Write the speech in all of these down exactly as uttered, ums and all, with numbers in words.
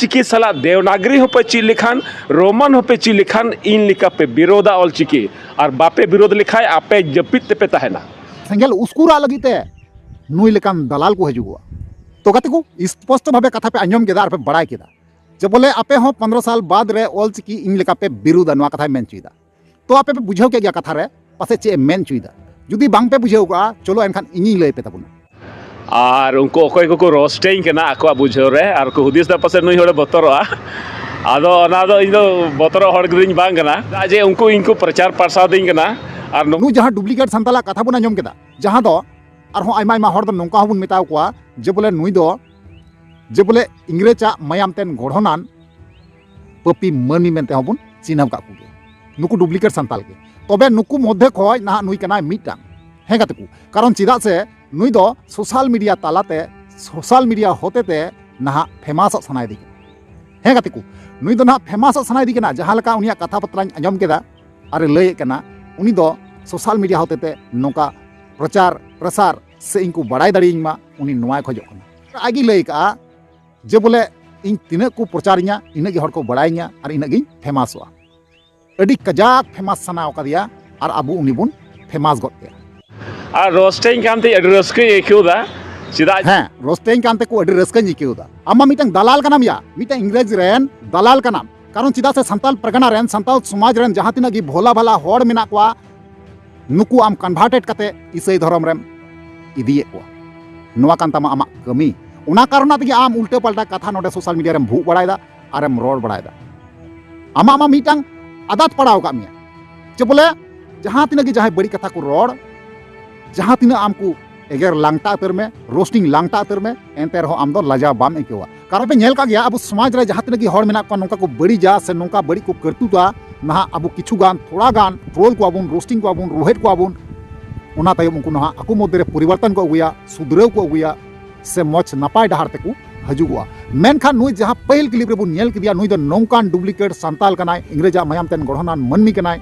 ᱪᱤᱠᱤ ᱥᱟᱞᱟᱜ ᱫᱮᱣᱱᱟᱜᱽᱨᱤ ᱦᱚᱸᱯᱮ ᱪᱮᱫ ᱞᱮᱠᱷᱟᱱ, ᱨᱳᱢᱟᱱ ᱦᱚᱸᱯᱮ ᱪᱮᱫ ᱞᱮᱠᱷᱟᱱ, ᱤᱧ ᱞᱮᱠᱟ ᱯᱮ ᱵᱤᱨᱳᱫᱟ ᱚᱞᱪᱤᱠᱤ᱾ ᱟᱨ ᱵᱟᱯᱮ ᱵᱤᱨᱳᱫ ᱞᱮᱠᱷᱟᱱ ᱟᱯᱮ ᱡᱟᱹᱯᱤᱫ ᱛᱮᱯᱮ ᱛᱟᱦᱮᱱᱟ᱾ ᱥᱮᱸᱜᱮᱞ ᱩᱥᱠᱩᱨᱟᱜ ᱞᱟᱹᱜᱤᱫ ᱛᱮ ᱱᱩᱭ ᱞᱮᱠᱟᱱ ᱫᱟᱞᱟᱞ ᱠᱚ ᱦᱤᱡᱩᱜᱚᱜᱼᱟ᱾ ᱛᱚ ᱜᱟᱛᱮ ᱠᱚ, ᱥᱯᱚᱥᱴᱚ ᱵᱷᱟᱵᱮ ᱠᱟᱛᱷᱟ ᱯᱮ ᱟᱸᱡᱚᱢ ᱠᱮᱫᱟ ᱟᱨ ᱯᱮ ᱵᱟᱲᱟᱭ ᱠᱮᱫᱟ ᱡᱮ ᱵᱚᱞᱮ ᱟᱯᱮ ᱦᱚᱸ ᱯᱚᱱᱨᱚ ᱥᱟᱞ ᱵᱟᱫ ᱨᱮ ᱚᱞᱪᱤᱠᱤ ᱤᱧ ᱞᱮᱠᱟ ᱯᱮ ᱵᱤᱨᱩᱫᱟ, ᱱᱚᱣᱟ ᱠᱟᱛᱷᱟᱭ ᱢᱮᱱ ᱦᱚᱪᱚᱭᱮᱫᱟ᱾ ᱛᱚ ᱟᱯᱮ ᱯᱮ ᱵᱩᱡᱷᱟᱹᱣ ᱠᱮᱫ ᱜᱮᱭᱟ ᱠᱟᱛᱷᱟ ᱨᱮ ᱯᱟᱥᱮᱡ ᱪᱮᱫ ᱮ ᱢᱮᱱ ᱦᱚᱪᱚᱭᱮᱫᱟ᱾ ᱡᱩᱫᱤ ᱵᱟᱝ ᱯᱮ ᱵᱩᱡᱷᱟᱹᱣ ᱠᱟᱜᱼᱟ, ᱪᱚᱞᱚ ᱮᱱᱠᱷᱟᱱ ᱤᱧᱤᱧ ᱞᱟᱹᱭ ᱟᱯᱮ ᱛᱟᱵᱚᱱᱟ᱾ ᱟᱨ ᱩᱱᱠᱩ ᱚᱠᱚᱭ ᱠᱚᱠᱚ ᱨᱳᱥᱴᱮᱧ ᱠᱟᱱᱟ ᱟᱠᱚᱣᱟᱜ ᱵᱩᱡᱷᱟᱹᱣ ᱨᱮ, ᱟᱨ ᱠᱚ ᱦᱩᱫᱤᱥ ᱫᱟ ᱯᱟᱥᱮᱡ ᱱᱩᱭ ᱦᱚᱲᱮ ᱵᱚᱛᱚᱨᱚᱜᱼᱟ, ᱟᱫᱚ ᱚᱱᱟ ᱫᱚ ᱤᱧ ᱫᱚ ᱵᱚᱛᱚᱨᱚᱜ ᱦᱚᱲ ᱜᱤᱫᱽᱨᱟᱹᱧ ᱵᱟᱝ ᱠᱟᱱᱟ᱾ ᱪᱮᱫᱟᱜ ᱡᱮ ᱩᱱᱠᱩ ᱤᱧ ᱠᱚ ᱯᱨᱚᱪᱟᱨ ᱯᱨᱚᱥᱟᱨᱤᱧ ᱠᱟᱱᱟ᱾ ᱟᱨ ᱱᱩ- ᱱᱩᱭ ᱡᱟᱦᱟᱸ ᱰᱩᱯᱞᱤᱠᱮᱴ ᱥᱟᱱᱛᱟᱞᱟᱜ ᱠᱟᱛᱷᱟ ᱵᱚᱱ ᱟᱸᱡᱚᱢ ᱠᱮᱫᱟ, ᱡᱟᱦᱟᱸ ᱫᱚ ᱟᱨᱦᱚᱸ ᱟᱭᱢᱟ ᱟᱭᱢᱟ ᱦᱚᱲ ᱫᱚ ᱱᱚᱝᱠᱟ ᱦᱚᱸᱵᱚᱱ ᱢᱮᱛᱟᱣ ᱠᱚᱣᱟ ᱡᱮ ᱵᱚᱞᱮ ᱱᱩᱭ ᱫᱚ, ᱡᱮ ᱵᱚᱞᱮ ᱤᱝᱨᱮᱡᱽ ᱟᱜ ᱢᱟᱭᱟᱢ ᱛᱮᱱ ᱜᱚᱲᱦᱚᱱᱟᱱ ᱯᱟᱹᱯᱤ ᱢᱟᱹᱱᱢᱤ ᱢᱮᱱᱛᱮ ᱦᱚᱸᱵᱚᱱ ᱪᱤᱱᱦᱟᱹᱣ ᱠᱟᱜ ᱠᱚᱜᱮᱭᱟ᱾ ᱱᱩᱠᱩ ᱰᱩᱯᱞᱤᱠᱮᱴ ᱥᱟᱱᱛᱟᱞ ᱜᱮ᱾ ᱛᱚᱵᱮ ᱱᱩᱠᱩ ᱢᱚᱫᱽᱫᱷᱮ ᱠᱷᱚᱡ ᱱᱟᱦᱟᱜ ᱱᱩᱭ ᱠᱟᱱᱟᱭ ᱢᱤᱫᱴᱟᱝ᱾ ᱦᱮᱸ ᱜᱟᱛᱮ ᱠᱚ, ᱠᱟᱨᱚᱱ ᱪᱮᱫᱟᱜ ᱥᱮ ᱱᱩᱭ ᱫᱚ ᱥᱳᱥᱟᱞ ᱢᱤᱰᱤᱭᱟ ᱛᱟᱞᱟᱛᱮ, ᱥᱳᱥᱟᱞ ᱢᱤᱰᱤᱭᱟ ᱦᱚᱛᱮᱛᱮ ᱱᱟᱦᱟᱜ ᱯᱷᱮᱢᱟᱥᱚᱜ ᱥᱟᱱᱟᱭᱮ ᱠᱟᱱᱟ᱾ ᱦᱮᱸ ᱜᱟᱛᱮ ᱠᱚ, ᱱᱩᱭ ᱫᱚ ᱱᱟᱦᱟᱜ ᱯᱷᱮᱢᱟᱥᱚᱜ ᱥᱟᱱᱟᱭᱮ ᱠᱟᱱᱟ᱾ ᱡᱟᱦᱟᱸ ᱞᱮᱠᱟ ᱩᱱᱤᱭᱟᱜ ᱠᱟᱛᱷᱟ ᱵᱟᱛᱨᱟᱧ ᱟᱸᱡᱚᱢ ᱠᱮᱫᱟ ᱟᱨᱮ ᱞᱟᱹᱭᱮᱫ ᱠᱟᱱᱟ, ᱩᱱᱤ ᱫᱚ ᱥᱳᱥᱟᱞ ᱢᱤᱰᱤᱭᱟ ᱦᱚᱛᱮᱛᱮ ᱱᱚᱝᱠᱟ ᱯᱨᱚᱪᱟᱨ ᱯᱨᱚᱥᱟᱨ ᱥᱮ ᱤᱧ ᱠᱚ ᱵᱟᱲᱟᱭ ᱫᱟᱲᱮᱭᱟᱹᱧ ᱢᱟ, ᱩᱱᱤ ᱱᱚᱣᱟᱭ ᱠᱷᱚᱡᱚᱜ ᱠᱟᱱᱟ᱾ ᱟᱡ ᱜᱮ ᱞᱟᱹᱭ ᱠᱟᱜᱼᱟ ᱡᱮ ᱵᱚᱞᱮ ᱤᱧ ᱛᱤᱱᱟᱹᱜ ᱠᱚ ᱯᱨᱚᱪᱟᱨᱤᱧᱟ, ᱤᱱᱟᱹᱜ ᱜᱮ ᱦᱚᱲ ᱠᱚ ᱵᱟᱲᱟᱭᱤᱧᱟ ᱟᱨ ᱤᱱᱟᱹᱜ ᱜᱤᱧ ᱯᱷᱮᱢᱟᱥᱚᱜᱼᱟ᱾ ᱟᱹᱰᱤ ᱠᱟᱡᱟᱠ ᱯᱷᱮᱢᱟᱥ ᱥᱟᱱᱟ ᱟᱠᱟᱫᱮᱭᱟ ᱟᱨ ᱟᱵᱚ ᱩᱱᱤ ᱵᱚᱱ ᱯᱷᱮᱢᱟᱥ ᱜᱚᱫ ᱠᱟᱭᱟ᱾ ᱟᱨ ᱨᱳᱥᱴᱮᱧ ᱠᱟᱱᱛᱮ ᱟᱹᱰᱤ ᱨᱟᱹᱥᱠᱟᱹᱧ ᱟᱹᱭᱠᱟᱹᱣ ᱮᱫᱟ᱾ ᱪᱮᱫᱟᱜ? ᱦᱮᱸ, ᱨᱳᱥᱴᱮᱧ ᱠᱟᱱ ᱛᱮᱠᱚ ᱟᱹᱰᱤ ᱨᱟᱹᱥᱠᱟᱹᱧ ᱟᱹᱭᱠᱟᱹᱣ ᱮᱫᱟ᱾ ᱟᱢ ᱢᱟ ᱢᱤᱫᱴᱟᱝ ᱫᱟᱞᱟᱞ ᱠᱟᱱᱟᱢ ᱭᱟ, ᱢᱤᱫᱴᱟᱝ ᱤᱝᱨᱮᱡᱽ ᱨᱮᱱ ᱫᱟᱞᱟᱞ ᱠᱟᱱᱟᱢ᱾ ᱠᱟᱨᱚᱱ ᱪᱮᱫᱟᱜ ᱥᱮ ᱥᱟᱱᱛᱟᱞ ᱯᱟᱨᱜᱟᱱᱟ ᱨᱮᱱ, ᱥᱟᱱᱛᱟᱞ ᱥᱚᱢᱟᱡᱽ ᱨᱮᱱ ᱡᱟᱦᱟᱸ ᱛᱤᱱᱟᱹᱜ ᱜᱮ ᱵᱷᱳᱞᱟ ᱵᱷᱟᱞᱟ ᱦᱚᱲ ᱢᱮᱱᱟᱜ ᱠᱚᱣᱟ, ᱱᱩᱠᱩ ᱟᱢ ᱠᱚᱱᱵᱷᱟᱨᱴᱮᱰ ᱠᱟᱛᱮ ᱤᱥᱟᱹᱭ ᱫᱷᱚᱨᱚᱢ ᱨᱮᱢ ᱤᱫᱤᱭᱮᱫ ᱠᱚᱣᱟ᱾ ᱱᱚᱣᱟ ᱠᱟᱱ ᱛᱟᱢᱟ ᱟᱢᱟᱜ ᱠᱟᱹᱢᱤ᱾ ᱚᱱᱟ ᱠᱟᱨᱚᱱᱟᱜ ᱛᱮᱜᱮ ᱟᱢ ᱩᱞᱴᱟᱹ ᱯᱟᱞᱴᱟ ᱠᱟᱛᱷᱟ ᱱᱚᱰᱮ ᱥᱳᱥᱟᱞ ᱢᱤᱰᱤᱭᱟ ᱨᱮᱢ ᱵᱷᱩᱜ ᱵᱟᱲᱟᱭᱮᱫᱟ ᱟᱨᱮᱢ ᱨᱚᱲ ᱵᱟᱲᱟᱭᱮᱫᱟ᱾ ᱟᱢᱟᱜ ᱢᱟ ᱢᱤᱫᱴᱟᱝ ᱟᱫᱟᱛ ᱯᱟᱲᱟᱣ ᱟᱠᱟᱫ ᱢᱮᱭᱟ ᱡᱮ ᱵᱚᱞᱮ ᱡᱟᱦᱟᱸ ᱛᱤᱱᱟᱹᱜ ᱜᱮ ᱡᱟᱦᱟᱸᱭ ᱵᱟᱹᱲᱤᱡ ᱠᱟᱛᱷᱟ ᱠᱚ ᱨᱚᱲ, ᱡᱟᱦᱟᱸ ᱛᱤᱱᱟᱹᱜ ᱟᱢ ᱠᱚ ᱮᱜᱮᱨ ᱞᱟᱝᱴᱟ ᱩᱛᱟᱹᱨ ᱢᱮ, ᱨᱳᱥᱴᱤᱝ ᱞᱟᱝᱴᱟ ᱩᱛᱟᱹᱨ ᱢᱮ, ᱮᱱᱛᱮ ᱨᱮᱦᱚᱸ ᱟᱢ ᱫᱚ ᱞᱟᱡᱟᱣ ᱵᱟᱢ ᱟᱹᱭᱠᱟᱹᱣᱟ᱾ ᱠᱟᱨᱚᱱ ᱯᱮ ᱧᱮᱞ ᱠᱟᱜ ᱜᱮᱭᱟ, ᱟᱵᱚ ᱥᱚᱢᱟᱡᱽ ᱨᱮ ᱡᱟᱦᱟᱸ ᱛᱤᱱᱟᱹᱜ ᱜᱮ ᱦᱚᱲ ᱢᱮᱱᱟᱜ ᱠᱚᱣᱟ, ᱱᱚᱝᱠᱟ ᱠᱚ ᱵᱟᱹᱲᱤᱡᱟ ᱥᱮ ᱱᱚᱝᱠᱟ ᱵᱟᱹᱲᱤᱡ ᱠᱚ ᱠᱟᱹᱨᱛᱩᱛᱟ, ᱱᱟᱦᱟᱜ ᱟᱵᱚ ᱠᱤᱪᱷᱩ ᱜᱟᱱ, ᱛᱷᱚᱲᱟ ᱜᱟᱱ ᱴᱨᱳᱞ ᱠᱚᱣᱟ ᱵᱚᱱ, ᱨᱳᱥᱴᱤᱝ ᱠᱚᱣᱟ ᱵᱚᱱ, ᱨᱳᱦᱮᱫ ᱠᱚᱣᱟ ᱵᱚᱱ, ᱚᱱᱟ ᱛᱟᱭᱚᱢ ᱩᱱᱠᱩ ᱱᱟᱦᱟᱜ ᱟᱠᱚ ᱢᱚᱫᱽᱫᱷᱮ ᱨᱮ ᱯᱚᱨᱤᱵᱚᱨᱛᱚᱱ ᱠᱚ ᱟᱹᱜᱩᱭᱟ, ᱥᱩᱫᱷᱨᱟᱹᱣ ᱠᱚ ᱟᱹᱜᱩᱭᱟ, ᱥᱮ ᱢᱚᱡᱽ ᱱᱟᱯᱟᱭ ᱰᱟᱦᱟᱨ ᱛᱮᱠᱚ ᱦᱤᱡᱩᱜᱚᱜᱼᱟ᱾ ᱢᱮᱱᱠᱷᱟᱱ ᱱᱩᱭ ᱡᱟᱦᱟᱸ ᱯᱟᱹᱦᱤᱞ ᱠᱞᱤᱯ ᱨᱮᱵᱚᱱ ᱧᱮᱞ ᱠᱮᱫᱮᱭᱟ, ᱱᱩᱭ ᱫᱚ ᱱᱚᱝᱠᱟᱱ ᱰᱩᱯᱞᱤᱠᱮᱴ ᱥᱟᱱᱛᱟᱞ ᱠᱟᱱᱟᱭ, ᱤᱝᱨᱮᱡᱽ ᱟᱜ ᱢᱟᱭᱟᱢ ᱛᱮᱱ ᱜᱚᱲᱦᱚᱱᱟᱱ ᱢᱟᱹᱱᱢᱤ ᱠᱟᱱᱟᱭ,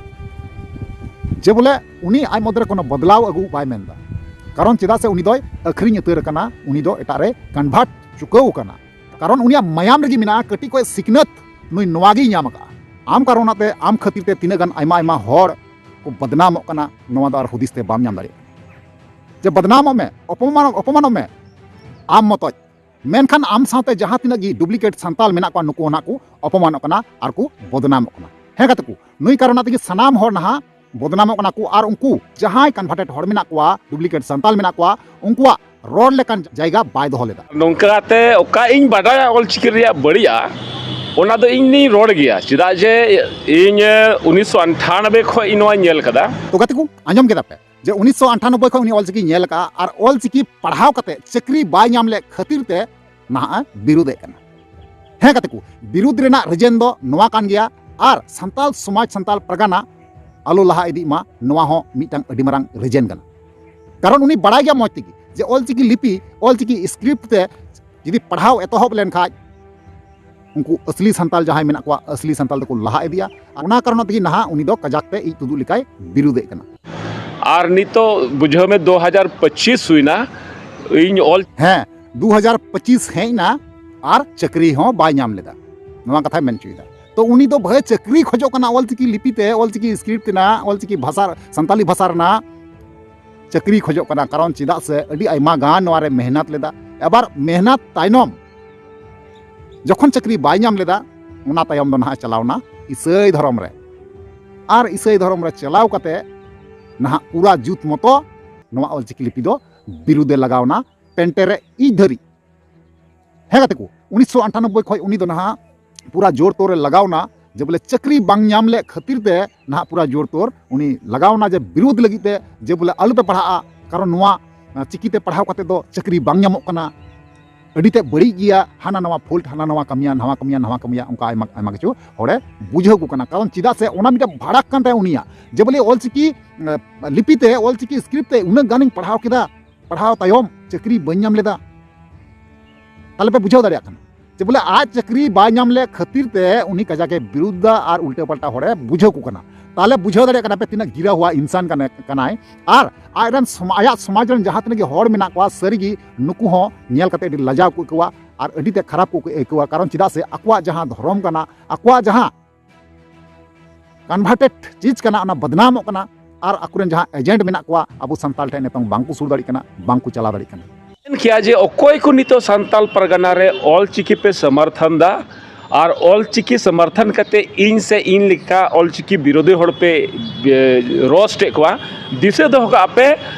ᱡᱮ ᱵᱚᱞᱮ ᱩᱱᱤ ᱟᱡ ᱢᱚᱫᱽᱫᱷᱮ ᱨᱮ ᱠᱳᱱᱳ ᱵᱚᱫᱞᱟᱣ ᱟᱹᱜᱩ ᱵᱟᱭ ᱢᱮᱱᱫᱟ᱾ ᱠᱟᱨᱚᱱ ᱪᱮᱫᱟᱜ ᱥᱮ ᱩᱱᱤ ᱫᱚᱭ ᱟᱹᱠᱷᱨᱤᱧ ᱩᱛᱟᱹᱨ ᱟᱠᱟᱱᱟ, ᱩᱱᱤ ᱫᱚ ᱮᱴᱟᱜ ᱨᱮ ᱠᱚᱱᱵᱷᱟᱨᱴ ᱪᱩᱠᱟᱹᱣ ᱟᱠᱟᱱᱟ᱾ ᱠᱟᱨᱚᱱ ᱩᱱᱤᱭᱟᱜ ᱢᱟᱭᱟᱢ ᱨᱮᱜᱮ ᱢᱮᱱᱟᱜᱼᱟ ᱠᱟᱹᱴᱤᱡ ᱠᱷᱚᱱ ᱥᱤᱠᱷᱱᱟᱹᱛ, ᱱᱩᱭ ᱱᱚᱣᱟ ᱜᱮᱭ ᱧᱟᱢ ᱟᱠᱟᱫᱼᱟ᱾ ᱟᱢ ᱠᱟᱨᱚᱱᱟᱜ ᱛᱮ, ᱟᱢ ᱠᱷᱟᱹᱛᱤᱨ ᱛᱮ ᱛᱤᱱᱟᱹᱜ ᱜᱟᱱ ᱟᱭᱢᱟ ᱟᱭᱢᱟ ᱦᱚᱲ ᱠᱚ ᱵᱚᱫᱱᱟᱢᱚᱜ ᱠᱟᱱᱟ, ᱱᱚᱣᱟ ᱫᱚ ᱟᱨ ᱦᱩᱫᱤᱥ ᱛᱮ ᱵᱟᱢ ᱧᱟᱢ ᱫᱟᱲᱮᱭᱟᱜᱼᱟ᱾ ᱡᱮ ᱵᱚᱫᱱᱟᱢᱚᱜ ᱢᱮ, ᱚᱯᱚᱢᱟᱱᱚᱜ, ᱚᱯᱚᱢᱟᱱᱚᱜ ᱢᱮ ᱟᱢ ᱢᱚᱛᱚᱡ, ᱢᱮᱱᱠᱷᱟᱱ ᱟᱢ ᱥᱟᱶᱛᱮ ᱡᱟᱦᱟᱸ ᱛᱤᱱᱟᱹᱜ ᱜᱮ ᱰᱩᱯᱞᱤᱠᱮᱴ ᱥᱟᱱᱛᱟᱞ ᱢᱮᱱᱟᱜ ᱠᱚᱣᱟ, ᱱᱩᱠᱩ ᱦᱚᱸ ᱱᱟᱜ ᱠᱚ ᱚᱯᱚᱢᱟᱱᱚᱜ ᱠᱟᱱᱟ ᱟᱨ ᱠᱚ ᱵᱚᱫᱱᱟᱢᱚᱜ ᱠᱟᱱᱟ᱾ ᱦᱮᱸ ᱜᱟᱛᱮ ᱠᱚ, ᱱᱩᱭ ᱠᱟᱨᱚᱱᱟᱜ ᱛᱮᱜᱮ ᱥᱟᱱᱟᱢ ᱦᱚᱲ ᱱᱟᱦᱟᱜ ᱵᱚᱫᱱᱟᱢᱚᱜ ᱠᱟᱱᱟ ᱠᱚ ᱟᱨ ᱩᱱᱠᱩ ᱡᱟᱦᱟᱸᱭ ᱠᱚᱱᱵᱷᱟᱨᱴᱮᱰ ᱦᱚᱲ ᱢᱮᱱᱟᱜ ᱠᱚᱣᱟ, ᱰᱩᱯᱞᱤᱠᱮᱴ ᱥᱟᱱᱛᱟᱞ ᱢᱮᱱᱟᱜ ᱠᱚᱣᱟ, ᱩᱱᱠᱩᱣᱟᱜ ᱨᱚᱲ ᱞᱮᱠᱟᱱ ᱡᱟᱭᱜᱟ ᱵᱟᱭ ᱫᱚᱦᱚ ᱞᱮᱫᱟ᱾ ᱱᱚᱝᱠᱟᱛᱮ ᱚᱠᱟ ᱤᱧ ᱵᱟᱰᱟᱭᱟ ᱚᱞᱪᱤᱠᱤ ᱨᱮᱭᱟᱜ ᱵᱟᱹᱲᱤᱡᱼᱟ, ᱚᱱᱟ ᱫᱚ ᱤᱧ ᱫᱚᱧ ᱨᱚᱲ ᱜᱮᱭᱟ, ᱪᱮᱫᱟᱜ ᱡᱮ ᱤᱧ ᱩᱱᱤᱥᱥᱚ ᱟᱴᱷᱟᱱᱚᱵᱵᱳᱭ ᱠᱷᱚᱱ ᱤᱧ ᱱᱚᱣᱟᱧ ᱧᱮᱞ ᱠᱟᱫᱟ᱾ ᱛᱚ ᱜᱟᱛᱮ ᱠᱚ, ᱟᱸᱡᱚᱢ ᱠᱮᱫᱟ ᱯᱮ ᱡᱮ ᱩᱱᱤᱥᱥᱚ ᱟᱴᱷᱟᱱᱚᱵᱵᱳᱭ ᱠᱷᱚᱱ ᱩᱱᱤ ᱚᱞᱪᱤᱠᱤ ᱧᱮᱞ ᱟᱠᱟᱫᱼᱟ ᱟᱨ ᱚᱞᱪᱤᱠᱤ ᱯᱟᱲᱦᱟᱣ ᱠᱟᱛᱮ ᱪᱟᱹᱠᱨᱤ ᱵᱟᱭ ᱧᱟᱢ ᱞᱮᱫ ᱠᱷᱟᱹᱛᱤᱨ ᱛᱮ ᱱᱟᱦᱟᱜ ᱮ ᱵᱤᱨᱩᱫᱷ ᱮᱫ ᱠᱟᱱᱟ᱾ ᱦᱮᱸ ᱜᱟᱛᱮ ᱠᱚ, ᱵᱤᱨᱩᱫᱷ ᱨᱮᱱᱟᱜ ᱨᱤᱡᱮᱱ ᱫᱚ ᱱᱚᱣᱟ ᱠᱟᱱ ᱜᱮᱭᱟ ᱟᱨ ᱥᱟᱱᱛᱟᱞ ᱥᱚᱢᱟᱡᱽ, ᱥᱟᱱᱛᱟᱞ ᱯᱟᱨᱜᱟᱱᱟ ᱟᱞᱚ ᱞᱟᱦᱟ ᱤᱫᱤᱜ ᱢᱟ, ᱱᱚᱣᱟ ᱦᱚᱸ ᱢᱤᱫᱴᱟᱝ ᱟᱹᱰᱤ ᱢᱟᱨᱟᱝ ᱨᱤᱡᱮᱱ ᱠᱟᱱᱟ᱾ ᱠᱟᱨᱚᱱ ᱩᱱᱤ ᱵᱟᱲᱟᱭ ᱜᱮᱭᱟ ᱢᱚᱡᱽ ᱛᱮᱜᱮ ᱡᱮ ᱚᱞᱪᱤᱠᱤ ᱞᱤᱯᱤ, ᱚᱞᱪᱤᱠᱤ ᱥᱠᱨᱤᱯᱴ ᱛᱮ ᱡᱩᱫᱤ ᱯᱟᱲᱦᱟᱣ ᱮᱛᱚᱦᱚᱵ ᱞᱮᱱᱠᱷᱟᱡ ᱩᱱᱠᱩ ᱟᱥᱞᱤ ᱥᱟᱱᱛᱟᱞ ᱡᱟᱦᱟᱸᱭ ᱢᱮᱱᱟᱜ ᱠᱚᱣᱟ, ᱟᱥᱞᱤ ᱥᱟᱱᱛᱟᱞ ᱫᱚᱠᱚ ᱞᱟᱦᱟ ᱤᱫᱤᱜᱼᱟ᱾ ᱟᱨ ᱚᱱᱟ ᱠᱟᱨᱚᱱ ᱛᱮᱜᱮ ᱱᱟᱦᱟᱜ ᱩᱱᱤ ᱫᱚ ᱠᱟᱡᱟᱠ ᱛᱮ ᱤᱡ ᱛᱩᱫᱩᱜ ᱞᱮᱠᱟᱭ ᱵᱤᱨᱩᱫᱷ ᱮᱫ ᱠᱟᱱᱟ᱾ ᱟᱨ ᱱᱤᱛᱚᱜ ᱵᱩᱡᱷᱟᱹᱣ ᱢᱮ, ᱫᱩ ᱦᱟᱡᱟᱨ ᱯᱚᱸᱪᱤᱥ ᱦᱩᱭᱱᱟ, ᱤᱧ ᱚᱞ ᱦᱮᱸ, ᱫᱩ ᱦᱟᱡᱟᱨ ᱯᱚᱸᱪᱤᱥ ᱦᱮᱡ ᱮᱱᱟ ᱟᱨ ᱪᱟᱹᱠᱨᱤ ᱦᱚᱸ ᱵᱟᱭ ᱧᱟᱢ ᱞᱮᱫᱟ, ᱱᱚᱣᱟ ᱠᱟᱛᱷᱟᱭ ᱢᱮᱱ ᱦᱚᱪᱚᱭᱮᱫᱟ᱾ ᱛᱚ ᱩᱱᱤ ᱫᱚ ᱵᱷᱟᱹᱭ ᱪᱟᱹᱠᱨᱤ ᱠᱷᱚᱡᱚᱜ ᱠᱟᱱᱟ, ᱚᱞᱪᱤᱠᱤ ᱞᱤᱯᱤ ᱛᱮ, ᱚᱞᱪᱤᱠᱤ ᱥᱠᱨᱤᱯᱴ ᱨᱮᱱᱟᱜ, ᱚᱞᱪᱤᱠᱤ ᱵᱷᱟᱥᱟ, ᱥᱟᱱᱛᱟᱞᱤ ᱵᱷᱟᱥᱟ ᱨᱮᱱᱟᱜ ᱪᱟᱹᱠᱨᱤ ᱠᱷᱚᱡᱚᱜ ᱠᱟᱱᱟ᱾ ᱠᱟᱨᱚᱱ ᱪᱮᱫᱟᱜ ᱥᱮ ᱟᱹᱰᱤ ᱟᱭᱢᱟ ᱜᱟᱱ ᱱᱚᱣᱟ ᱨᱮ ᱢᱮᱦᱱᱟᱛ ᱞᱮᱫᱟ᱾ ᱟᱵᱟᱨ ᱢᱮᱦᱱᱟᱛ ᱛᱟᱭᱱᱚᱢ ᱡᱚᱠᱷᱚᱱ ᱪᱟᱹᱠᱨᱤ ᱵᱟᱭ ᱧᱟᱢ ᱞᱮᱫᱟ, ᱚᱱᱟ ᱛᱟᱭᱚᱢ ᱫᱚ ᱱᱟᱦᱟᱜ ᱪᱟᱞᱟᱣ ᱮᱱᱟ ᱤᱥᱟᱹᱭ ᱫᱷᱚᱨᱚᱢ ᱨᱮ᱾ ᱟᱨ ᱤᱥᱟᱹᱭ ᱫᱷᱚᱨᱚᱢ ᱨᱮ ᱪᱟᱞᱟᱣ ᱠᱟᱛᱮ ᱱᱟᱦᱟᱜ ᱯᱩᱨᱟ ᱡᱩᱛ ᱢᱚᱛᱚ ᱱᱚᱣᱟ ᱚᱞᱪᱤᱠᱤ ᱞᱤᱯᱤ ᱫᱚ ᱵᱤᱨᱩᱫᱷ ᱮ ᱞᱟᱜᱟᱣ ᱮᱱᱟ, ᱯᱮᱱᱴᱮ ᱨᱮ ᱤᱡ ᱫᱷᱟᱹᱨᱤᱡ᱾ ᱦᱮᱸ ᱜᱟᱛᱮ ᱠᱚ, ᱩᱱᱤᱥᱥᱚ ᱟᱴᱷᱟᱱᱚᱵᱵᱳᱭ ᱠᱷᱚᱱ ᱩᱱᱤ ᱫᱚ ᱱᱟᱦᱟᱜ ᱯᱩᱨᱟ ᱡᱳᱨ ᱛᱳᱨ ᱮ ᱞᱟᱜᱟᱣ ᱮᱱᱟ᱾ ᱡᱮ ᱵᱚᱞᱮ ᱪᱟᱹᱠᱨᱤ ᱵᱟᱝ ᱧᱟᱢ ᱞᱮᱫ ᱠᱷᱟᱹᱛᱤᱨ ᱛᱮ ᱱᱟᱦᱟᱜ ᱯᱩᱨᱟ ᱡᱳᱨ ᱛᱳᱨ ᱩᱱᱤ ᱞᱟᱜᱟᱣ ᱮᱱᱟ ᱡᱮ ᱵᱤᱨᱩᱫᱷ ᱞᱟᱹᱜᱤᱫ ᱛᱮ, ᱡᱮ ᱵᱚᱞᱮ ᱟᱞᱚᱯᱮ ᱯᱟᱲᱦᱟᱜᱼᱟ, ᱠᱟᱨᱚᱱ ᱱᱚᱣᱟ, ᱟᱸ, ᱪᱤᱠᱤ ᱛᱮ ᱯᱟᱲᱦᱟᱣ ᱠᱟᱛᱮ ᱫᱚ ᱪᱟᱹᱠᱨᱤ ᱵᱟᱝ ᱧᱟᱢᱚᱜ ᱠᱟᱱᱟ, ᱟᱹᱰᱤ ᱛᱮᱫ ᱵᱟᱹᱲᱤᱡ ᱜᱮᱭᱟ, ᱦᱟᱱᱟ ᱱᱟᱣᱟ ᱯᱷᱚᱞᱴ, ᱦᱟᱱᱟ ᱱᱟᱣᱟ ᱠᱟᱹᱢᱤᱭᱟ, ᱱᱟᱣᱟ ᱠᱟᱹᱢᱤᱭᱟ, ᱱᱟᱣᱟ ᱠᱟᱹᱢᱤᱭᱟ, ᱚᱱᱠᱟ ᱟᱭᱢᱟ, ᱟᱭᱢᱟ ᱠᱤᱪᱷᱩ ᱦᱚᱲᱮ ᱵᱩᱡᱷᱟᱹᱣ ᱠᱚ ᱠᱟᱱᱟ᱾ ᱠᱟᱨᱚᱱ ᱪᱮᱫᱟᱜ ᱥᱮ ᱚᱱᱟ ᱢᱤᱫᱴᱮᱱ ᱵᱷᱟᱲᱟᱠ ᱠᱟᱱ ᱛᱟᱭᱟ ᱩᱱᱤᱭᱟᱜ, ᱡᱮ ᱵᱚᱞᱮ ᱚᱞᱪᱤᱠᱤ, ᱟᱸ, ᱞᱤᱯᱤ ᱛᱮ, ᱚᱞᱪᱤᱠᱤ ᱥᱠᱨᱤᱯᱴ ᱛᱮ ᱩᱱᱟᱹᱜ ᱜᱟᱱᱤᱧ ᱯᱟᱲᱦᱟᱣ ᱠᱮᱫᱟ, ᱯᱟᱲᱦᱟᱣ ᱛᱟᱭᱚᱢ ᱪᱟᱹᱠᱨᱤ ᱵᱟᱹᱧ ᱧᱟᱢ ᱞᱮᱫᱟ᱾ ᱛᱟᱦᱞᱮ ᱯᱮ ᱵᱩᱡᱷᱟᱹᱣ ᱫᱟᱲᱮᱭᱟᱜ ᱠᱟᱱᱟ ᱡᱮ ᱵᱚᱞᱮ ᱟᱡ ᱪᱟᱹᱠᱨᱤ ᱵᱟᱭ ᱧᱟᱢ ᱞᱮᱫ ᱠᱷᱟᱹᱛᱤᱨ ᱛᱮ ᱩᱱᱤ ᱠᱟᱡᱟᱠ ᱮ ᱵᱤᱨᱩᱫᱷ ᱫᱟ ᱟᱨ ᱩᱞᱴᱟᱹ ᱯᱟᱞᱴᱟ ᱦᱚᱲᱮ ᱵᱩᱡᱷᱟᱹᱣ ᱠᱚ ᱠᱟᱱᱟ᱾ ᱛᱟᱦᱞᱮ ᱵᱩᱡᱷᱟᱹᱣ ᱫᱟᱲᱮᱭᱟᱜ ᱠᱟᱱᱟ ᱯᱮ ᱛᱤᱱᱟᱹᱜ ᱜᱤᱨᱟᱹ ᱦᱩᱣᱟ ᱤᱱᱥᱟᱱ ᱠᱟᱱᱟᱭ, ᱠᱟᱱᱟᱭ᱾ ᱟᱨ ᱟᱡ ᱨᱮᱱ ᱥᱚᱢᱟ-, ᱟᱭᱟᱜ ᱥᱚᱢᱟᱡᱽ ᱨᱮᱱ ᱡᱟᱦᱟᱸ ᱛᱤᱱᱟᱹᱜ ᱜᱮ ᱦᱚᱲ ᱢᱮᱱᱟᱜ ᱠᱚᱣᱟ, ᱥᱟᱹᱨᱤᱜᱮ ᱱᱩᱠᱩ ᱦᱚᱸ ᱧᱮᱞ ᱠᱟᱛᱮ ᱟᱹᱰᱤ ᱞᱟᱡᱟᱣ ᱠᱚ ᱟᱹᱭᱠᱟᱹᱣᱟ᱾ ᱟᱨ ᱟᱹᱰᱤ ᱛᱮᱫ ᱠᱷᱟᱨᱟᱯ ᱠᱚ ᱟᱹᱭᱠᱟᱹᱣᱟ᱾ ᱠᱟᱨᱚᱱ ᱪᱮᱫᱟᱜ ᱥᱮ ᱟᱠᱚᱣᱟᱜ ᱡᱟᱦᱟᱸ ᱫᱷᱚᱨᱚᱢ ᱠᱟᱱᱟ, ᱟᱠᱚᱣᱟᱜ ᱡᱟᱦᱟᱸ ᱠᱚᱱᱵᱷᱟᱨᱴᱮᱰ ᱪᱤᱡᱽ ᱠᱟᱱᱟ, ᱚᱱᱟ ᱵᱚᱫᱱᱟᱢᱚᱜ ᱠᱟᱱᱟ᱾ ᱟᱨ ᱟᱠᱚᱨᱮᱱ ᱡᱟᱦᱟᱸ ᱮᱡᱮᱱᱴ ᱢᱮᱱᱟᱜ ᱠᱚᱣᱟ ᱟᱵᱚ ᱥᱟᱱᱛᱟᱲ ᱴᱷᱮᱱ ᱱᱤᱛᱚᱝ ᱵᱟᱝᱠᱚ ᱥᱩᱨ ᱫᱟᱲᱮᱭᱟᱜ ᱠᱟᱱᱟ, ᱵᱟᱝᱠᱚ ᱪᱟᱞᱟᱣ ᱫᱟᱲᱮᱭᱟᱜ ᱠᱟᱱᱟ᱾ ᱢᱮᱱ ᱠᱮᱭᱟ ᱡᱮ ᱚᱠᱚᱭ ᱠᱚ ᱱᱤᱛᱚᱜ ᱥᱟᱱᱛᱟᱞ ᱯᱟᱨᱜᱟᱱᱟ ᱨᱮ ᱚᱞ ᱪᱤᱠᱤ ᱯᱮ ᱥᱚᱢᱚᱨᱛᱷᱚᱱ ᱫᱟ ᱟᱨ ᱚᱞ ᱪᱤᱠᱤ ᱥᱚᱢᱚᱨᱛᱷᱚᱱ ᱠᱟᱛᱮ ᱤᱧ ᱥᱮ ᱤᱧ ᱞᱮᱠᱟ ᱚᱞ ᱪᱤᱠᱤ ᱵᱤᱨᱳᱫᱷᱤ ᱦᱚᱲ ᱯᱮ ᱨᱳᱥᱴ ᱮᱫ ᱠᱚᱣᱟ, ᱫᱤᱥᱟᱹ ᱫᱚᱦᱚ ᱠᱟᱜ ᱯᱮ,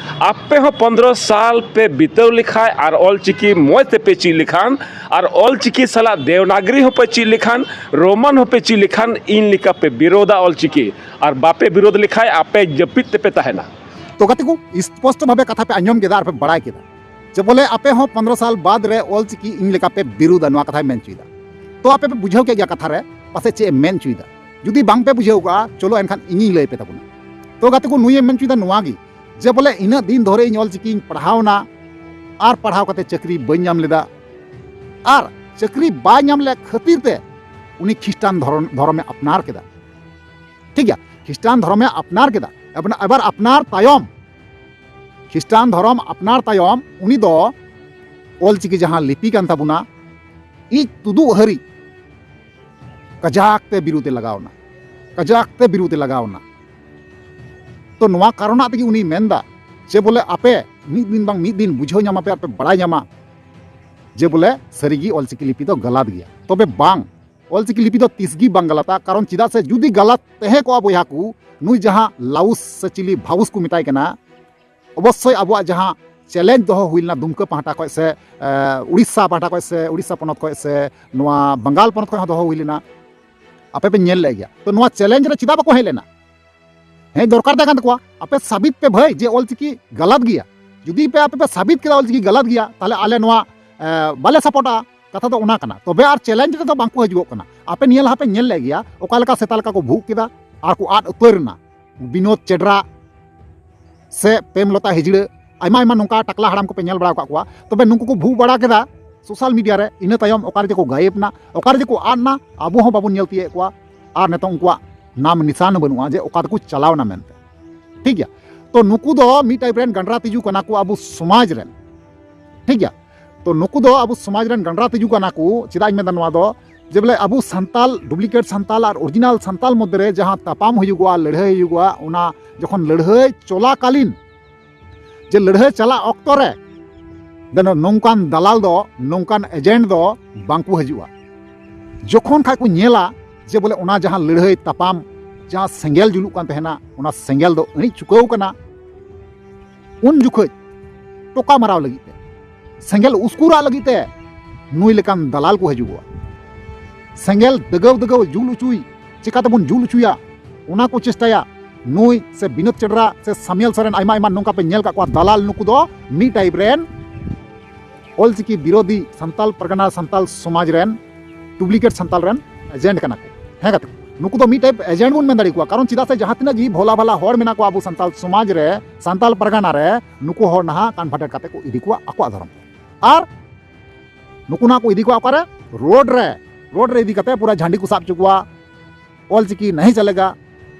ᱟᱯᱮ ᱦᱚᱸ ᱯᱚᱱᱫᱽᱨᱚ ᱥᱟᱞ ᱯᱮ ᱵᱤᱛᱟᱹᱣ ᱞᱮᱠᱷᱟᱱ ᱟᱨ ᱚᱞ ᱪᱤᱠᱤ ᱢᱚᱡᱽ ᱛᱮᱯᱮ ᱪᱮᱫ ᱞᱮᱠᱷᱟᱱ ᱟᱨ ᱚᱞ ᱪᱤᱠᱤ ᱥᱟᱞᱟᱜ ᱫᱮᱣᱱᱟᱜᱽᱨᱤ ᱦᱚᱸᱯᱮ ᱪᱮᱫ ᱞᱮᱠᱷᱟᱱ, ᱨᱳᱢᱟᱱ ᱦᱚᱸᱯᱮ ᱪᱮᱫ ᱞᱮᱠᱷᱟᱱ, ᱤᱧ ᱞᱮᱠᱟ ᱯᱮ ᱵᱤᱨᱳᱫᱟ ᱚᱞ ᱪᱤᱠᱤ᱾ ᱟᱨ ᱵᱟᱯᱮ ᱵᱤᱨᱳᱫ ᱞᱮᱠᱷᱟᱱ ᱟᱯᱮ ᱡᱟᱹᱯᱤᱫ ᱛᱮᱯᱮ ᱛᱟᱦᱮᱱᱟ᱾ ᱛᱚ ᱜᱟᱛᱮ ᱠᱚ, ᱥᱯᱚᱥᱴᱚ ᱵᱷᱟᱵᱮ ᱠᱟᱛᱷᱟ ᱯᱮ ᱟᱸᱡᱚᱢ ᱠᱮᱫᱟ ᱟᱨ ᱯᱮ ᱵᱟᱲᱟᱭ ᱠᱮᱫᱟ ᱡᱮ ᱵᱚᱞᱮ ᱟᱯᱮ ᱦᱚᱸ ᱯᱚᱱᱫᱽᱨᱚ ᱥᱟᱞ ᱵᱟᱫ ᱨᱮ ᱚᱞ ᱪᱤᱠᱤ ᱤᱧ ᱞᱮᱠᱟ ᱯᱮ ᱵᱤᱨᱩᱫᱟ, ᱱᱚᱣᱟ ᱠᱟᱛᱷᱟᱭ ᱢᱮᱱ ᱦᱚᱪᱚᱭᱮᱫᱟ᱾ ᱛᱚ ᱟᱯᱮ ᱯᱮ ᱵᱩᱡᱷᱟᱹᱣ ᱠᱮᱫ ᱜᱮᱭᱟ ᱠᱟᱛᱷᱟ ᱨᱮ ᱯᱟᱥᱮᱡ ᱪᱮᱫ ᱮ ᱢᱮᱱ ᱦᱚᱪᱚᱭᱮᱫᱟ᱾ ᱡᱩᱫᱤ ᱵᱟᱝ ᱯᱮ ᱵᱩᱡᱷᱟᱹᱣ ᱠᱟᱜᱼᱟ, ᱪᱚᱞᱚ ᱮᱱᱠᱷᱟᱱ ᱤᱧᱤᱧ ᱞᱟᱹᱭ ᱟᱯᱮ ᱛᱟᱵᱚᱱᱟ᱾ ᱛᱚ ᱜᱟᱛᱮ ᱠᱚ, ᱱᱩᱭᱮ ᱢᱮᱱ ᱦᱚᱪᱚᱭᱮᱫᱟ ᱱᱚᱣᱟ ᱜᱮ ᱡᱮ ᱵᱚᱞᱮ ᱤᱱᱟᱹᱜ ᱫᱤᱱ ᱫᱷᱚᱨᱮ ᱤᱧ ᱚᱞ ᱪᱤᱠᱤᱧ ᱯᱟᱲᱦᱟᱣᱱᱟ ᱟᱨ ᱯᱟᱲᱦᱟᱣ ᱠᱟᱛᱮ ᱪᱟᱹᱠᱨᱤ ᱵᱟᱹᱧ ᱧᱟᱢ ᱞᱮᱫᱟ, ᱟᱨ ᱪᱟᱹᱠᱨᱤ ᱵᱟᱭ ᱧᱟᱢ ᱞᱮᱫ ᱠᱷᱟᱹᱛᱤᱨ ᱛᱮ ᱩᱱᱤ ᱠᱷᱨᱤᱥᱴᱟᱱ ᱫᱷᱚᱨᱚᱢ, ᱫᱷᱚᱨᱚᱢᱮ ᱟᱯᱱᱟᱨ ᱠᱮᱫᱟ᱾ ᱴᱷᱤᱠ ᱜᱮᱭᱟ, ᱠᱷᱨᱤᱥᱴᱟᱱ ᱫᱷᱚᱨᱚᱢᱮ ᱟᱯᱱᱟᱨ ᱠᱮᱫᱟ᱾ ᱮᱵᱚᱱ-, ᱮᱵᱟᱨ ᱟᱯᱱᱟᱨ ᱛᱟᱭᱚᱢ, ᱠᱷᱨᱤᱥᱴᱟᱱ ᱫᱷᱚᱨᱚᱢ ᱟᱯᱱᱟᱨ ᱛᱟᱭᱚᱢ ᱩᱱᱤ ᱫᱚ ᱚᱞ ᱪᱤᱠᱤ ᱡᱟᱦᱟᱸ ᱞᱤᱯᱤ ᱠᱟᱱ ᱛᱟᱵᱚᱱᱟ, ᱤᱡ ᱛᱩᱫᱩᱜ ᱦᱟᱹᱨᱤᱡ ᱠᱟᱡᱟᱠ ᱛᱮ ᱵᱤᱨᱩᱫᱷ ᱮ ᱞᱟᱜᱟᱣ ᱮᱱᱟ, ᱠᱟᱡᱟᱠ ᱛᱮ ᱵᱤᱨᱩᱫᱷ ᱮ ᱞᱟᱜᱟᱣ ᱮᱱᱟ᱾ ᱛᱚ ᱱᱚᱣᱟ ᱠᱟᱨᱚᱱᱟᱜ ᱛᱮᱜᱮ ᱩᱱᱤᱭ ᱢᱮᱱᱫᱟ ᱡᱮ ᱵᱚᱞᱮ ᱟᱯᱮ ᱢᱤᱫ ᱫᱤᱱ ᱵᱟᱝ ᱢᱤᱫ ᱫᱤᱱ ᱵᱩᱡᱷᱟᱹᱣ ᱧᱟᱢ ᱟᱯᱮ ᱟᱨ ᱯᱮ ᱵᱟᱲᱟᱭ ᱧᱟᱢᱟ ᱡᱮ ᱵᱚᱞᱮ ᱥᱟᱹᱨᱤᱜᱮ ᱚᱞ ᱪᱤᱠᱤ ᱞᱤᱯᱤ ᱫᱚ ᱜᱟᱞᱟᱛ ᱜᱮᱭᱟ᱾ ᱛᱚᱵᱮ ᱵᱟᱝ, ᱚᱞ ᱪᱤᱠᱤ ᱞᱤᱯᱤ ᱫᱚ ᱛᱤᱥ ᱜᱮ ᱵᱟᱝ ᱜᱟᱞᱟᱛᱟ᱾ ᱠᱟᱨᱚᱱ ᱪᱮᱫᱟᱜ ᱥᱮ ᱡᱩᱫᱤ ᱜᱟᱞᱟᱛ ᱛᱟᱦᱮᱸ ᱠᱚᱜᱼᱟ ᱵᱚᱭᱦᱟ ᱠᱚ, ᱱᱩᱭ ᱡᱟᱦᱟᱸ ᱞᱟᱣᱩᱥ ᱥᱮ ᱪᱤᱞᱤ ᱵᱷᱟᱣᱩᱥ ᱠᱚ ᱢᱮᱛᱟᱭ ᱠᱟᱱᱟ, ᱚᱵᱚᱥᱥᱳᱭ ᱟᱵᱚᱣᱟᱜ ᱡᱟᱦᱟᱸ ᱪᱮᱞᱮᱧᱡᱽ ᱫᱚᱦᱚ ᱦᱩᱭ ᱞᱮᱱᱟ ᱫᱩᱢᱠᱟᱹ ᱯᱟᱦᱴᱟ ᱠᱷᱚᱱ ᱥᱮ, ᱮ, ᱩᱲᱤᱥᱥᱟ ᱯᱟᱦᱴᱟ ᱠᱷᱚᱱ ᱥᱮ ᱩᱲᱤᱥᱥᱟ ᱯᱚᱱᱚᱛ ᱠᱷᱚᱱ ᱥᱮ ᱱᱚᱣᱟ ᱵᱟᱝᱜᱟᱞ ᱯᱚᱱᱚᱛ ᱠᱷᱚᱱ ᱦᱚᱸ ᱫᱚᱦᱚ ᱦᱩᱭ ᱞᱮᱱᱟ, ᱟᱯᱮ ᱯᱮ ᱧᱮᱞ ᱞᱮᱫ ᱜᱮᱭᱟ᱾ ᱛᱚ ᱱᱚᱣᱟ ᱪᱮᱞᱮᱧᱡᱽ ᱨᱮ ᱪᱮᱫᱟᱜ ᱵᱟᱠᱚ ᱦᱮᱡ ᱞᱮᱱᱟ? ᱦᱮᱡ ᱫᱚᱨᱠᱟᱨ ᱛᱟᱦᱮᱸ ᱠᱟᱱ ᱛᱟᱠᱚᱣᱟ᱾ ᱟᱯᱮ ᱥᱟᱵᱤᱛ ᱯᱮ ᱵᱷᱟᱹᱭ ᱡᱮ ᱚᱞ ᱪᱤᱠᱤ ᱜᱟᱞᱟᱛ ᱜᱮᱭᱟ᱾ ᱡᱩᱫᱤ ᱯᱮ ᱟᱯᱮ ᱯᱮ ᱥᱟᱵᱤᱛ ᱠᱮᱫᱟ ᱚᱞ ᱪᱤᱠᱤ ᱜᱟᱞᱟᱛ ᱜᱮᱭᱟ, ᱛᱟᱦᱞᱮ ᱟᱞᱮ ᱱᱚᱣᱟ, ᱮ, ᱵᱟᱞᱮ ᱥᱟᱯᱳᱨᱴᱟ᱾ ᱠᱟᱛᱷᱟ ᱫᱚ ᱚᱱᱟ ᱠᱟᱱᱟ᱾ ᱛᱚᱵᱮ ᱟᱨ ᱪᱮᱞᱮᱧᱡᱽ ᱨᱮᱫᱚ ᱵᱟᱝ ᱠᱚ ᱦᱤᱡᱩᱜᱚᱜ ᱠᱟᱱᱟ᱾ ᱟᱯᱮ ᱱᱤᱭᱟᱹ ᱞᱟᱦᱟ ᱯᱮ ᱧᱮᱞ ᱞᱮᱫ ᱜᱮᱭᱟ ᱚᱠᱟ ᱞᱮᱠᱟ ᱥᱮᱛᱟ ᱞᱮᱠᱟ ᱠᱚ ᱵᱷᱩᱜ ᱠᱮᱫᱟ ᱟᱨ ᱠᱚ ᱟᱫ ᱩᱛᱟᱹᱨ ᱮᱱᱟ᱾ ᱵᱤᱱᱳᱫ ᱪᱮᱰᱨᱟ ᱥᱮ ᱯᱨᱮᱢᱞᱚᱛᱟ ᱦᱤᱡᱲᱟᱹ, ᱟᱭᱢᱟ ᱟᱭᱢᱟ ᱱᱚᱝᱠᱟ ᱴᱟᱠᱞᱟ ᱦᱟᱲᱟᱢ ᱠᱚᱯᱮ ᱧᱮᱞ ᱵᱟᱲᱟ ᱟᱠᱟᱫ ᱠᱚᱣᱟ᱾ ᱛᱚᱵᱮ ᱱᱩᱠᱩ ᱠᱚ ᱵᱷᱩᱜ ᱵᱟᱲᱟ ᱠᱮᱫᱟ ᱥᱳᱥᱟᱞ ᱢᱤᱰᱤᱭᱟ ᱨᱮ, ᱤᱱᱟᱹ ᱛᱟᱭᱚᱢ ᱚᱠᱟ ᱨᱮ ᱡᱮ ᱠᱚ ᱜᱟᱭᱮᱵ ᱮᱱᱟ, ᱚᱠᱟ ᱨᱮ ᱡᱮ ᱠᱚ ᱟᱫ ᱮᱱᱟ, ᱟᱵᱚ ᱦᱚᱸ ᱵᱟᱵᱚᱱ ᱧᱮᱞ ᱛᱤᱭᱳᱜ ᱮᱫ ᱠᱚᱣᱟ᱾ ᱟᱨ ᱱᱤᱛᱚᱝ ᱩᱱᱠᱩᱣᱟᱜ ᱱᱟᱢ ᱱᱤᱥᱟᱱ ᱦᱚᱸ ᱵᱟᱹᱱᱩᱜᱼᱟ ᱡᱮ ᱚᱠᱟ ᱛᱮᱠᱚ ᱪᱟᱞᱟᱣ ᱮᱱᱟ ᱢᱮᱱᱛᱮ᱾ ᱴᱷᱤᱠ ᱜᱮᱭᱟ, ᱛᱚ ᱱᱩᱠᱩ ᱫᱚ ᱢᱤᱫ ᱴᱟᱭᱤᱯ ᱨᱮᱱ ᱜᱟᱸᱰᱨᱟ ᱛᱤᱡᱩ ᱠᱟᱱᱟ ᱠᱚ ᱟᱵᱚ ᱥᱚᱢᱟᱡᱽ ᱨᱮᱱ᱾ ᱴᱷᱤᱠ ᱜᱮᱭᱟ, ᱛᱚ ᱱᱩᱠᱩ ᱫᱚ ᱟᱵᱚ ᱥᱚᱢᱟᱡᱽ ᱨᱮᱱ ᱜᱟᱸᱰᱨᱟ ᱛᱤᱡᱩ ᱠᱟᱱᱟ ᱠᱚ᱾ ᱪᱮᱫᱟᱜ ᱤᱧ ᱢᱮᱱᱫᱟ ᱱᱚᱣᱟ ᱫᱚ, ᱡᱮ ᱵᱚᱞᱮ ᱟᱵᱚ ᱥᱟᱱᱛᱟᱞ, ᱰᱩᱯᱞᱤᱠᱮᱴ ᱥᱟᱱᱛᱟᱞ ᱟᱨ ᱚᱨᱤᱡᱤᱱᱟᱞ ᱥᱟᱱᱛᱟᱞ ᱢᱚᱫᱽᱫᱷᱮ ᱨᱮ ᱡᱟᱦᱟᱸ ᱛᱟᱯᱟᱢ ᱦᱩᱭᱩᱜᱚᱜᱼᱟ, ᱞᱟᱹᱲᱦᱟᱹᱭ ᱦᱩᱭᱩᱜᱚᱜᱼᱟ, ᱚᱱᱟ ᱡᱚᱠᱷᱚᱱ ᱞᱟᱹᱲᱦᱟᱹᱭ ᱪᱚᱞᱟᱠᱟᱞᱤᱱ, ᱡᱮ ᱞᱟᱹᱲᱦᱟᱹᱭ ᱪᱟᱞᱟᱜ ᱚᱠᱛᱚ ᱨᱮ ᱫᱮᱱ ᱱᱚᱝᱠᱟᱱ ᱫᱟᱞᱟᱞ ᱫᱚ, ᱱᱚᱝᱠᱟᱱ ᱮᱡᱮᱱᱴ ᱫᱚ ᱵᱟᱝ ᱠᱚ ᱦᱤᱡᱩᱜᱼᱟ᱾ ᱡᱚᱠᱷᱚᱱ ᱠᱷᱟᱡ ᱠᱚ ᱧᱮᱞᱟ ᱡᱮ ᱵᱚᱞᱮ ᱚᱱᱟ ᱡᱟᱦᱟᱸ ᱞᱟᱹᱲᱦᱟᱹᱭ ᱛᱟᱯᱟᱢ, ᱡᱟᱦᱟᱸ ᱥᱮᱸᱜᱮᱞ ᱡᱩᱞᱩᱜ ᱠᱟᱱ ᱛᱟᱦᱮᱱᱟ, ᱚᱱᱟ ᱥᱮᱸᱜᱮᱞ ᱫᱚ ᱤᱬᱤᱡ ᱪᱩᱠᱟᱹᱣ ᱠᱟᱱᱟ, ᱩᱱ ᱡᱚᱠᱷᱚᱡ ᱴᱚᱠᱟ ᱢᱟᱨᱟᱣ ᱞᱟᱹᱜᱤᱫ ᱛᱮ, ᱥᱮᱸᱜᱮᱞ ᱩᱥᱠᱩᱨᱟᱜ ᱞᱟᱹᱜᱤᱫ ᱛᱮ ᱱᱩᱭ ᱞᱮᱠᱟᱱ ᱫᱟᱞᱟᱞ ᱠᱚ ᱦᱤᱡᱩᱜᱚᱜᱼᱟ᱾ ᱥᱮᱸᱜᱮᱞ ᱫᱟᱹᱜᱟᱹᱣ ᱫᱟᱹᱜᱟᱹᱣ ᱡᱩᱞ ᱚᱪᱚᱭ, ᱪᱮᱠᱟ ᱛᱮᱵᱚᱱ ᱡᱩᱞ ᱚᱪᱚᱭᱟ, ᱚᱱᱟ ᱠᱚ ᱪᱮᱥᱴᱟᱭᱟ᱾ ᱱᱩᱭ ᱥᱮ ᱵᱤᱱᱳᱫ ᱪᱮᱰᱨᱟ ᱥᱮ ᱥᱟᱢᱤᱭᱟᱞ ᱥᱚᱨᱮᱱ, ᱟᱭᱢᱟ ᱟᱭᱢᱟ ᱱᱚᱝᱠᱟ ᱯᱮ ᱧᱮᱞ ᱠᱟᱜ ᱠᱚᱣᱟ ᱫᱟᱞᱟᱞ᱾ ᱱᱩᱠᱩ ᱫᱚ ᱢᱤᱫ ᱴᱟᱭᱤᱯ ᱨᱮᱱ ᱚᱞᱪᱤᱠᱤ ᱵᱤᱨᱳᱫᱷᱤ, ᱥᱟᱱᱛᱟᱞ ᱯᱟᱨᱜᱟᱱᱟ, ᱥᱟᱱᱛᱟᱞ ᱥᱚᱢᱟᱡᱽ ᱨᱮᱱ, ᱰᱩᱯᱞᱤᱠᱮᱴ ᱥᱟᱱᱛᱟᱞ ᱨᱮᱱ ᱮᱡᱮᱱᱴ ᱠᱟᱱᱟ ᱠᱚ᱾ ᱦᱮᱸ ᱜᱟᱛᱮ ᱠᱚ, ᱱᱩᱠᱩ ᱫᱚ ᱢᱤᱫ ᱴᱟᱭᱤᱯ ᱮᱡᱮᱱᱴ ᱵᱚᱱ ᱢᱮᱱ ᱫᱟᱲᱮ ᱠᱚᱣᱟ᱾ ᱠᱟᱨᱚᱱ ᱪᱮᱫᱟᱜ ᱥᱮ ᱡᱟᱦᱟᱸ ᱛᱤᱱᱟᱹᱜ ᱜᱮ ᱵᱷᱳᱞᱟ ᱵᱷᱟᱞᱟ ᱦᱚᱲ ᱢᱮᱱᱟᱜ ᱠᱚᱣᱟ ᱟᱵᱚ ᱥᱟᱱᱛᱟᱞ ᱥᱚᱢᱟᱡᱽ ᱨᱮ, ᱥᱟᱱᱛᱟᱞ ᱯᱟᱨᱜᱟᱱᱟ ᱨᱮ, ᱱᱩᱠᱩ ᱦᱚᱲ ᱱᱟᱦᱟᱜ ᱠᱚᱱᱵᱷᱟᱨᱴᱮᱰ ᱠᱟᱛᱮ ᱠᱚ ᱤᱫᱤ ᱠᱚᱣᱟ ᱟᱠᱚᱣᱟᱜ ᱫᱷᱚᱨᱚᱢ ᱛᱮ᱾ ᱟᱨ ᱱᱩᱠᱩ ᱱᱟᱦᱟᱜ ᱠᱚ ᱤᱫᱤ ᱠᱚᱣᱟ ᱚᱠᱟᱨᱮ? ᱨᱳᱰ ᱨᱮ᱾ ᱨᱳᱰ ᱨᱮ ᱤᱫᱤ ᱠᱟᱛᱮ ᱯᱩᱨᱟ ᱡᱷᱟᱸᱰᱤ ᱠᱚ ᱥᱟᱵ ᱦᱚᱪᱚ ᱠᱚᱣᱟ, "ᱚᱞᱪᱤᱠᱤ ᱱᱟᱦᱤ ᱪᱟᱞᱮᱜᱟ,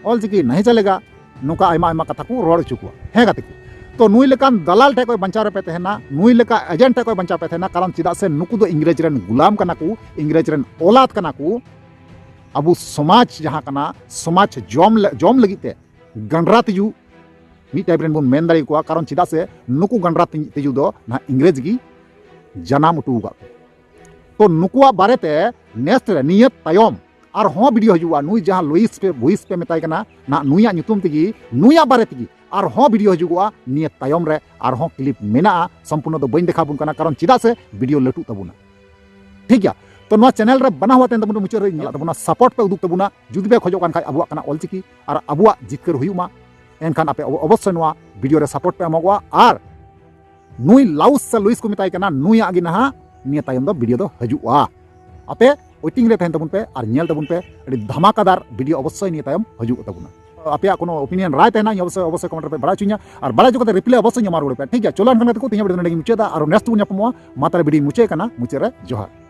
ᱚᱞᱪᱤᱠᱤ ᱱᱟᱦᱤ ᱪᱟᱞᱮᱜᱟ", ᱱᱚᱝᱠᱟ ᱟᱭᱢᱟ ᱟᱭᱢᱟ ᱠᱟᱛᱷᱟ ᱠᱚ ᱨᱚᱲ ᱦᱚᱪᱚ ᱠᱚᱣᱟ᱾ ᱦᱮᱸ ᱜᱟᱛᱮ ᱠᱚ, ᱛᱚ ᱱᱩᱭ ᱞᱮᱠᱟᱱ ᱫᱟᱞᱟᱞ ᱴᱷᱮᱱ ᱠᱷᱚᱱ ᱵᱟᱧᱪᱟᱣ ᱨᱮᱯᱮ ᱛᱟᱦᱮᱱᱟ, ᱱᱩᱭ ᱞᱮᱠᱟ ᱮᱡᱮᱱᱴ ᱴᱷᱮᱱ ᱠᱷᱚᱱ ᱵᱟᱧᱪᱟᱣ ᱯᱮ ᱛᱟᱦᱮᱱᱟ᱾ ᱠᱟᱨᱚᱱ ᱪᱮᱫᱟᱜ ᱥᱮ ᱱᱩᱠᱩ ᱫᱚ ᱤᱝᱨᱮᱡᱽ ᱨᱮᱱ ᱜᱩᱞᱟᱢ ᱠᱟᱱᱟ ᱠᱚ, ᱤᱝᱨᱮᱡᱽ ᱨᱮᱱ ᱚᱞᱟᱫ ᱠᱟᱱᱟ ᱠᱚ᱾ ᱟᱵᱚ ᱥᱚᱢᱟᱡᱽ ᱡᱟᱦᱟᱸ ᱠᱟᱱᱟ, ᱥᱚᱢᱟᱡᱽ ᱡᱚᱢ ᱞᱮ-, ᱡᱚᱢ ᱞᱟᱹᱜᱤᱫ ᱛᱮ ᱜᱟᱸᱰᱨᱟ ᱛᱤᱡᱩ ᱢᱤᱫ ᱴᱟᱭᱤᱯ ᱨᱮᱱ ᱵᱚᱱ ᱢᱮᱱ ᱫᱟᱲᱮ ᱟᱠᱚᱣᱟ᱾ ᱠᱟᱨᱚᱱ ᱪᱮᱫᱟᱜ ᱥᱮ ᱱᱩᱠᱩ ᱜᱟᱸᱰᱨᱟ ᱛᱤ-, ᱛᱤᱡᱩ ᱫᱚ ᱱᱟᱦᱟᱜ ᱤᱝᱨᱮᱡᱽ ᱜᱮ ᱡᱟᱱᱟᱢ ᱦᱚᱴᱚ ᱟᱠᱟᱫ ᱠᱚ᱾ ᱛᱚ ᱱᱩᱠᱩᱣᱟᱜ ᱵᱟᱨᱮᱛᱮ ᱱᱮᱠᱥᱴ ᱨᱮ, ᱱᱤᱭᱟᱹ ᱛᱟᱭᱚᱢ ᱟᱨᱦᱚᱸ ᱵᱷᱤᱰᱤᱭᱳ ᱦᱤᱡᱩᱜᱼᱟ᱾ ᱱᱩᱭ ᱡᱟᱦᱟᱸ ᱞᱩᱭᱤᱥ ᱯᱮ, ᱵᱩᱭᱤᱥ ᱯᱮ ᱢᱮᱛᱟᱭ ᱠᱟᱱᱟ, ᱱᱟᱦᱟᱜ ᱱᱩᱭᱟᱜ ᱧᱩᱛᱩᱢ ᱛᱮᱜᱮ, ᱱᱩᱭᱟᱜ ᱵᱟᱨᱮ ᱛᱮᱜᱮ ᱟᱨᱦᱚᱸ ᱵᱷᱤᱰᱤᱭᱳ ᱦᱤᱡᱩᱜᱚᱜᱼᱟ᱾ ᱱᱤᱭᱟᱹ ᱛᱟᱭᱚᱢ ᱨᱮ ᱟᱨᱦᱚᱸ ᱠᱞᱤᱯ ᱢᱮᱱᱟᱜᱼᱟ, ᱥᱚᱢᱯᱩᱨᱱᱚ ᱫᱚ ᱵᱟᱹᱧ ᱫᱮᱠᱷᱟᱣ ᱟᱵᱚᱱ ᱠᱟᱱᱟ, ᱠᱟᱨᱚᱱ ᱪᱮᱫᱟᱜ ᱥᱮ ᱵᱷᱤᱰᱤᱭᱳ ᱞᱟᱹᱴᱩᱜ ᱛᱟᱵᱚᱱᱟ᱾ ᱴᱷᱤᱠ ᱜᱮᱭᱟ, ᱛᱚ ᱱᱚᱣᱟ ᱪᱮᱱᱮᱞ ᱨᱮ ᱵᱟᱱᱟ ᱦᱚᱲ ᱛᱟᱦᱮᱱ ᱛᱟᱵᱚᱱᱟ, ᱢᱩᱪᱟᱹᱫ ᱨᱮ ᱧᱮᱞ ᱛᱟᱵᱚᱱᱟ, ᱥᱟᱯᱳᱨᱴ ᱯᱮ ᱩᱫᱩᱜ ᱛᱟᱵᱚᱱᱟ᱾ ᱡᱩᱫᱤ ᱯᱮ ᱠᱷᱚᱡᱚᱜ ᱠᱟᱱ ᱠᱷᱟᱡ ᱟᱵᱚᱣᱟᱜ ᱠᱟᱱᱟ ᱚᱞᱪᱤᱠᱤ ᱟᱨ ᱟᱵᱚᱣᱟᱜ ᱡᱤᱛᱠᱟᱹᱨ ᱦᱩᱭᱩᱜ ᱢᱟ, ᱮᱱᱠᱷᱟᱱ ᱟᱯᱮ ᱚᱵᱚ-, ᱚᱵᱚᱥᱥᱳᱭ ᱱᱚᱣᱟ ᱵᱷᱤᱰᱤᱭᱳ ᱨᱮ ᱥᱟᱯᱳᱨᱴ ᱯᱮ ᱮᱢᱚᱜᱚᱜᱼᱟ᱾ ᱟᱨ ᱱᱩᱭ ᱞᱟᱣᱩᱥ ᱥᱮ ᱞᱩᱭᱤᱥ ᱠᱚ ᱢᱮᱛᱟᱭ ᱠᱟᱱᱟ, ᱱᱩᱭᱟᱜ ᱜᱮ ᱱᱟᱦᱟᱜ ᱱᱤᱭᱟᱹ ᱛᱟᱭᱚᱢ ᱫᱚ ᱵᱷᱤᱰᱤᱭᱳ ᱫᱚ ᱦᱤᱡᱩᱜᱼᱟ᱾ ᱟᱯᱮ ᱳᱭᱮᱴᱤᱝ ᱨᱮ ᱛᱟᱦᱮᱱ ᱛᱟᱵᱚᱱ ᱯᱮ ᱟᱨ ᱧᱮᱞ ᱛᱟᱵᱚᱱ ᱯᱮ, ᱟᱹᱰᱤ ᱫᱷᱟᱢᱟᱠᱟᱫᱟᱨ ᱵᱷᱤᱰᱤᱭᱳ ᱚᱵᱚᱥᱥᱳᱭ ᱱᱤᱭᱟᱹ ᱛᱟᱭᱚᱢ ᱦᱤᱡᱩᱜ ᱛᱟᱵᱚᱱᱟ᱾ ᱟᱯᱮᱭᱟᱜ ᱠᱳᱱᱳ ᱳᱯᱤᱱᱤᱭᱚᱱ, ᱨᱟᱭ ᱛᱟᱦᱮᱱᱟ, ᱤᱧ ᱚᱵᱚᱥᱥᱳᱭ, ᱚᱵᱚᱥᱥᱳᱭ ᱠᱚᱢᱮᱱᱴ ᱨᱮᱯᱮ ᱵᱟᱲᱟᱭ ᱦᱚᱪᱚᱧᱟ᱾ ᱟᱨ ᱵᱟᱲᱟᱭ ᱦᱚᱪᱚ ᱠᱟᱛᱮ ᱨᱤᱯᱞᱟᱭ ᱚᱵᱚᱥᱥᱳᱭ ᱧᱟᱢᱟ ᱨᱩᱣᱟᱹᱲ ᱯᱮ᱾ ᱴᱷᱤᱠ ᱜᱮᱭᱟ, ᱪᱚᱞᱚ ᱮᱱᱠᱷᱟᱱ ᱜᱟᱛᱮ ᱠᱚ, ᱛᱮᱦᱮᱧᱟᱜ ᱵᱷᱤᱰᱤᱭᱳ ᱫᱚ ᱱᱚᱰᱮ ᱜᱮᱧ ᱢᱩᱪᱟᱹᱫᱟ᱾ ᱟᱨ ᱱᱮᱠᱥᱴ ᱵᱚᱱ ᱧᱟᱯᱟᱢᱚᱜᱼᱟ᱾ ᱢᱟ ᱛᱟᱦᱞᱮ ᱵᱷᱤᱰᱤᱭᱳᱧ ᱢᱩᱪᱟᱹᱫ ᱠᱟᱱᱟ, ᱢᱩᱪᱟᱹᱫ ᱨᱮ ᱡᱚᱦᱟᱨ᱾